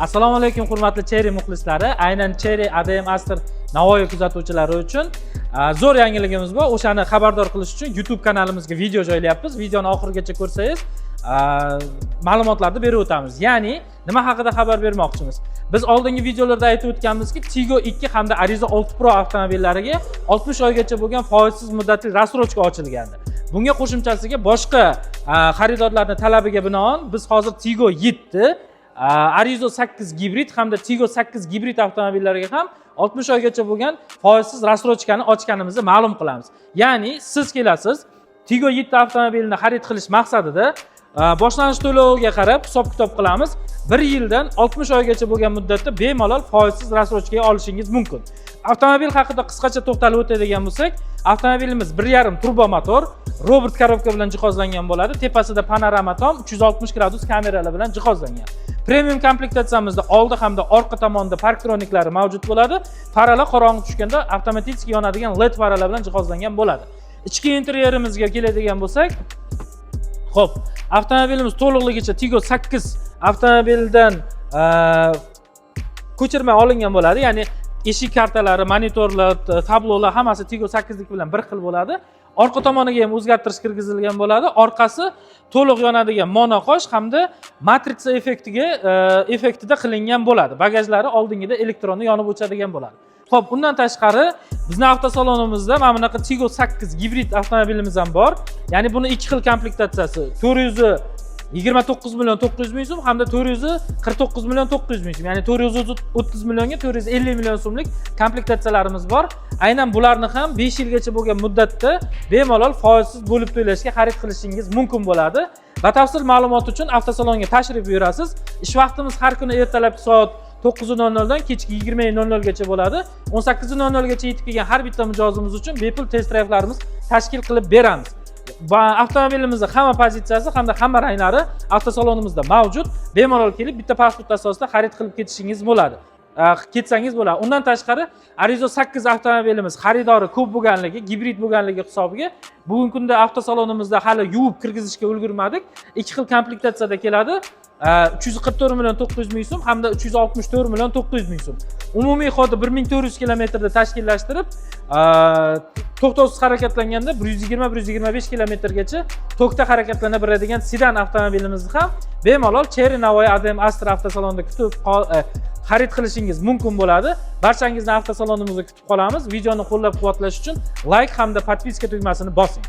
Assalomu alaykum, hurmatli Chery muxlislari. Aynan Chery ADM Aster Navoiy kuzatuvchilari uchun zo'r yangiligimiz bor. O'shani xabardor qilish uchun YouTube kanalimizga video joylayapmiz. Videoni oxirigacha ko'rsangiz, ma'lumotlarni berib o'tamiz. Ya'ni nima haqida xabar bermoqchimiz? Biz oldingi videolarda aytib o'tganmizki, Tiggo 2 hamda Arrizo 6 Pro avtomobillariga 60 oygacha bo'lgan foizsiz muddatli рассрочка ochilgandi. Bunga qo'shimchasiga boshqa xaridorlarning talabiga binoan biz hozir Tiggo 7, Arrizo 8 gibrid hamda Tiggo 8 gibrid avtomobillariga ham 60 oygacha bo'lgan foizsiz рассрочка ni ochganimizni ma'lum qilamiz. Ya'ni siz kelasiz, Tiggo 7 avtomobilini xarid qilish maqsadida boshlanish to'loviga qarab hisob kitob qilamiz. 1 yildan 60 oygacha bo'lgan muddatda bemalol foizsiz рассрочка ga olishingiz mumkin. Avtomobil haqida qisqacha to'xtalib o'tadigan bo'lsak, avtomobilimiz 1,5 turbo motor, robot коробка bilan jihozlangan bo'ladi. Tepasida panorama tom, 360 gradus kameralar bilan jihozlangan. Premium komplektatsiyamizda oldi hamda orqa tomonda parktroniklari mavjud bo'ladi. Faralar qorong'i tushganda avtomatik yonadigan LED faralar bilan jihozlangan bo'ladi. Ichki interyerimizga keladigan bo'lsak, xo'p, avtomobilimiz to'liqligicha Tiggo 8 avtomobildan ko'chirma olingan bo'ladi. Ya'ni eshik kartalari, monitorlar, tablolar hammasi Tiggo 8lik bilan bir xil bo'ladi. Orqa tomoniga ham o'zgartirish kirgizilgan bo'ladi. Orqasi to'liq yonadigan monoqosh hamda matritsa effektida qilingan bo'ladi. Bagajlari oldingida elektronli yonib o'chadigan bo'ladi. Xo'p, undan tashqari bizni avtosalonimizda mana bunaqa Tiggo 8 gibrid avtomobilimiz ham bor. Ya'ni buni ikki xil komplektatsiyasi: 429 million 900 ming so'm hamda 449 million 900 ming so'm. Ya'ni 430 millionga 450 million so'mlik komplektatsiyalarimiz bor. Aynan bularni ham 5 yilgacha bo'lgan muddatda bemalol foizsiz bo'lib to'lashga xarid qilishingiz mumkin bo'ladi. Batafsil ma'lumot uchun avtosalonga tashrif buyurasiz. Ish vaqtimiz har kuni ertalabki soat 9:00 dan kechki 20:00 gacha bo'ladi. 18:00 gacha yetib kelgan har bitta mijozimiz uchun bepul test drayvlarimiz tashkil qilib beramiz. Va avtomobilimizda hamma pozitsiyasi hamda hamma ranglari avtosalonimizda mavjud. Bemalol kelib, bitta pasport asosida xarid qilib ketishingiz bo'ladi. Ketsangiz bo'ladi. Undan tashqari Arrizo 8 avtomobilimiz xaridori ko'p bo'lganligi, gibrid bo'lganligi hisobiga bugungi kunda avtosalonimizda hali yuvib kirgizishga ulgurmadik. Ikki xil komplektatsiyada keladi. 344 million 900 ming so'm hamda 364 million 900 ming so'm. Umumiy xodi 1400 kilometrda tashkillashtirib, to'xtovsiz harakatlanganda 120-125 kilometrgacha tokda harakatlana biladigan sedan avtomobilimizni ham bemalol Chery Navoiy ADM Astra avtosalonida kutib xarid qilishingiz mumkin bo'ladi. Barchangizni avtosalonimizda kutib qolamiz. Videoni qo'llab-quvvatlash uchun layk hamda подписка tugmasini bosing.